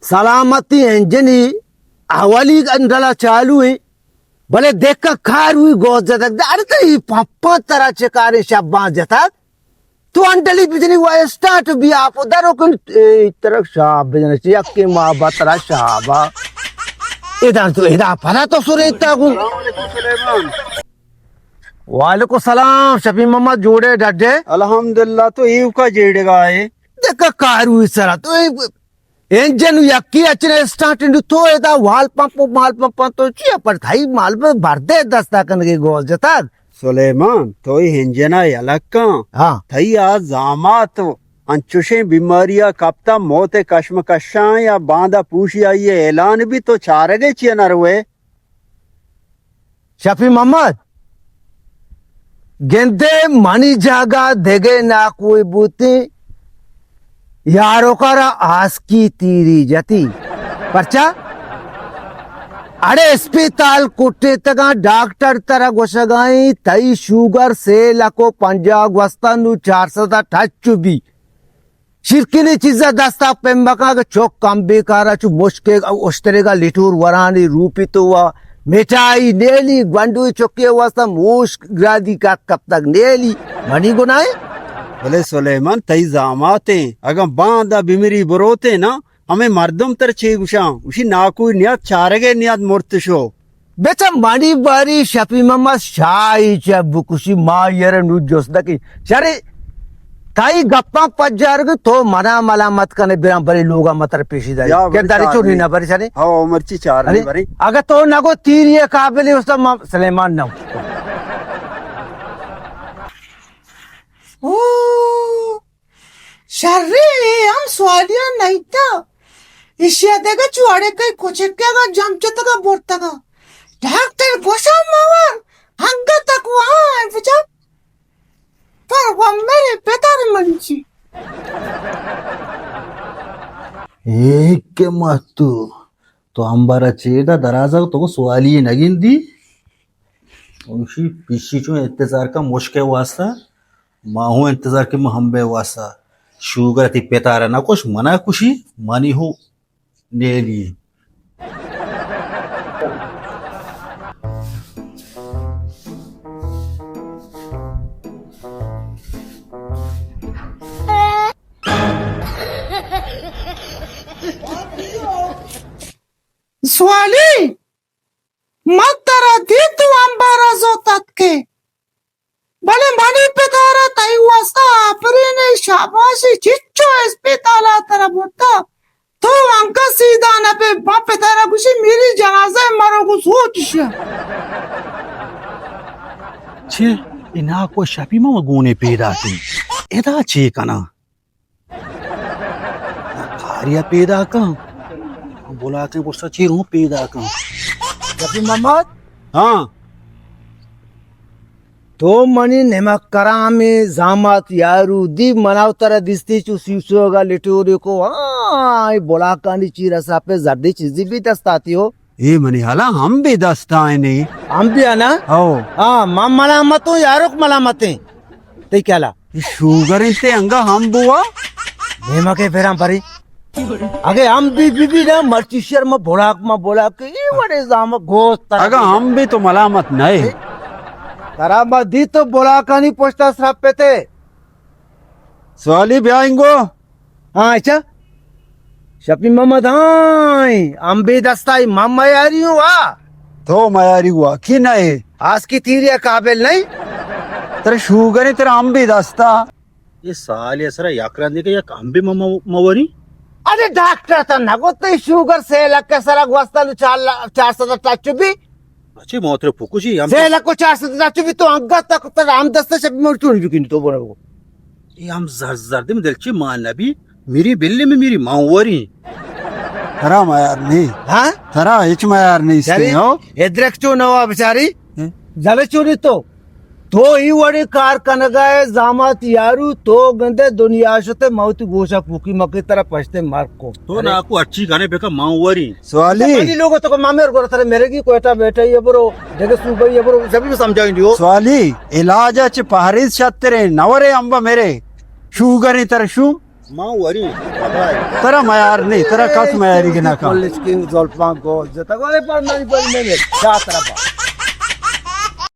سلامتی انجنی اولی گنڈلا چالو ایں، بلے دکہ کاروی گوز جتگ۔ دار تئی پمپاں ترا چہ کاریں شباں جتگ؟ تو انڈلی بجنی و اسٹارٹ بی آپ درو کن، اے ترا شاب بجنی چہ یکے ما با ترا شابا۔ ادا تو، ادا پدا تو سریتا گوں۔ السلام علیکم سلیمان۔ وعلیکم السلام شفیع محمد، جوڑے ڈڈے؟ الحمدللہ، تو ایوکا جیڑگا ئے؟ دکہ کاروی سرا تو اے انجن یکی اچنے اسٹارٹ انڈو تو ادا وال پمپ و مال پمپ تو چی پر تھئی مال پمپ بردے دستا کنگے گوز جتگ۔ سلیمان، تو ای انجن ء یلہ کن۔ ہاں۔ تئی آ زامات انچوشیں بیماری ء کپتا موت ء کشمکشاں یا باندا پوشی آئی ء اعلان بی تو چارگ ء چی ء نہ روئے؟ شفیع محمد، گندے منی جاگہ دگہ ناکوئی بوتیں، یاروکا را آسکی تیری جتی۔ پرچا؟ اڑے اسپیتال کٹیتگاں، ڈاکٹر ترا گوشگائیں، تئی شوگر سے لکھ و پنجاہ گوستہ، نو چار سد ء ٹچ بی۔ شیرکنیں چیزا دستا پمبکاں کہ چک کم بیکارا چو مشکے اشتریگا لٹور ورانی روپی تو وا مٹائی نیلی، گونڈوی چکے واسطہ موش گرادی کا کپتگ نیلی۔ منی گناہ؟ بلے سلیمان، تئی زاماتیں، اگاں باندا بمری بروتے نا، ہمیں مردم تر چے گوشاں؟ گوشی ناکوئی نیاد، چارگے نیاد، مرت شو۔ بچا منی باری شفیع محمد شاہی چہ بکشی، ما یرے نو جست نکی۔ شرے تائی گپاں پجارگ تو منا ملامت کنے، بران بری لوگا متر پیشی داری۔ یا بری کرداری چو چارنی۔ نہ بری شرے۔ ہاں، مرچی چارنی ارے، بری۔ اگر تو نگو تیری قابل استاد ما سلیمان نہ۔ او شریں، اے ہم سوالی ء نئیتا۔ ایشی ء دگہ چو اڑے کئی کچکے گا جم چتگا برتگا۔ ڈاکٹر گوشاں مور، انگت ء گواں بچا۔ پر و میرے پتر منچی۔ اے کہ ماتو، تو امبارا چیدا درازا تو سوالی نگندی؟ گوشی پیشی چون انتظار کا مشکے واسطہ، ما ہوں انتظار کہ ما ہم بے واسطہ۔ شوگر تی پتارا نہ کش، منا کشی، منی ہو نیلی۔ سوالی من ترا دیت و امبارا زوت اتکے، بلے منی پتارا تئی واسطہ آفرین، شاباشی، چچو اسپیتالا ترا برتا۔ تو انکا سیدھا نہ پہ، ما پتارا گوشی میری جنازہ مرو گو سوچ شیا۔ چے؟ انا کو شپی ما گونے پیدا کی۔ ادا چے کنا؟ کاریا پیدا کن۔ بلاکیں گسا چی رو پیدا کن۔ شفیع محمد؟ ہاں۔ تو منی نمک کرامی زامات یارو دی، منا ترا دیستی چو سیسوگا لٹوری کو، ہاں، اے بلاکانی چیر ساپے زردی چیزی بھی دستاتی ہو۔ اے منی حالا ہم بھی دستائیں نہیں۔ ہم بھی ہے نا؟ ہو۔ ہاں، من ملامت ہوں، یاروک ملامت ہیں۔ تئی خیالا؟ اے شوگر انت انگا ہم بوا؟ نیمگے پھراں پری۔ اگے ہم بھی، بھی، بھی نا، مرچی شر ما بولاک، ما بولاک، اے وڑے زام گوست۔ اگا ہم بھی تو ملامت نئے۔ ترا ما دی تو بولاکانی پشتا سرپ پتے۔ سوالی بیائیں گو۔ ہاں، اچھا۔ شپی محمد، ہاں، ہم بے دستائی، من میاری ہوں، واہ۔ تو میاری ہوا، کی نئے؟ آس کی تیری قابل نہیں۔ ترا شوگر ہے، ترا ہم بے دستا۔ یہ سال یہ سرا یک رندے کہ یک ہم بے مم-، موری؟ ارے ڈاکٹر تا نگو تے شوگر سے لکھ سرا گوستا نو چار لا-، چار سد ٹچ بھی۔ اچھے موتر پکوشی ہم سے لکھ و چار سد ٹچ بھی تو انگت تک تر ہم دستا شپی مور چونی بکنی تو بنا بگو۔ اے ہم زرد زرد میں دلچے مان نبی، میری بلی میں میری ماں وری۔ ترا میار نہیں۔ ہاں؟ ترا ہچ میار نہیں یعنی، ہو؟ ادرک چو نوا بچاری؟ ہاں؟ زلے چو نہیں تو؟ تو ای وڑی کار کنگا ہے، زامات یارو، تو گندے دنیا شتے، موتی گوشا پوکی مکی ترا پشتے مار کو۔ تو ارے۔ ناکو اچھی کنے بکا ماں وری۔ سوالی۔ پہلی لوگوں تو کو مامے اور گورا ترے میرے کی کوئٹہ بیٹھے یہ برو، جگہ صوبہ یہ برو، سبھی کو سمجھائیں دیو۔ سوالی، علاج اچ پہریز شترے، نورے امبا میرے، شوگر تر شو۔ ما وری، خدای۔ ترا میار نہیں، ترا کس میاری کہ نہ کن۔ پولیس کنگ زلفان کو جتا، ولی پر منی پر میں شاہ طرفا۔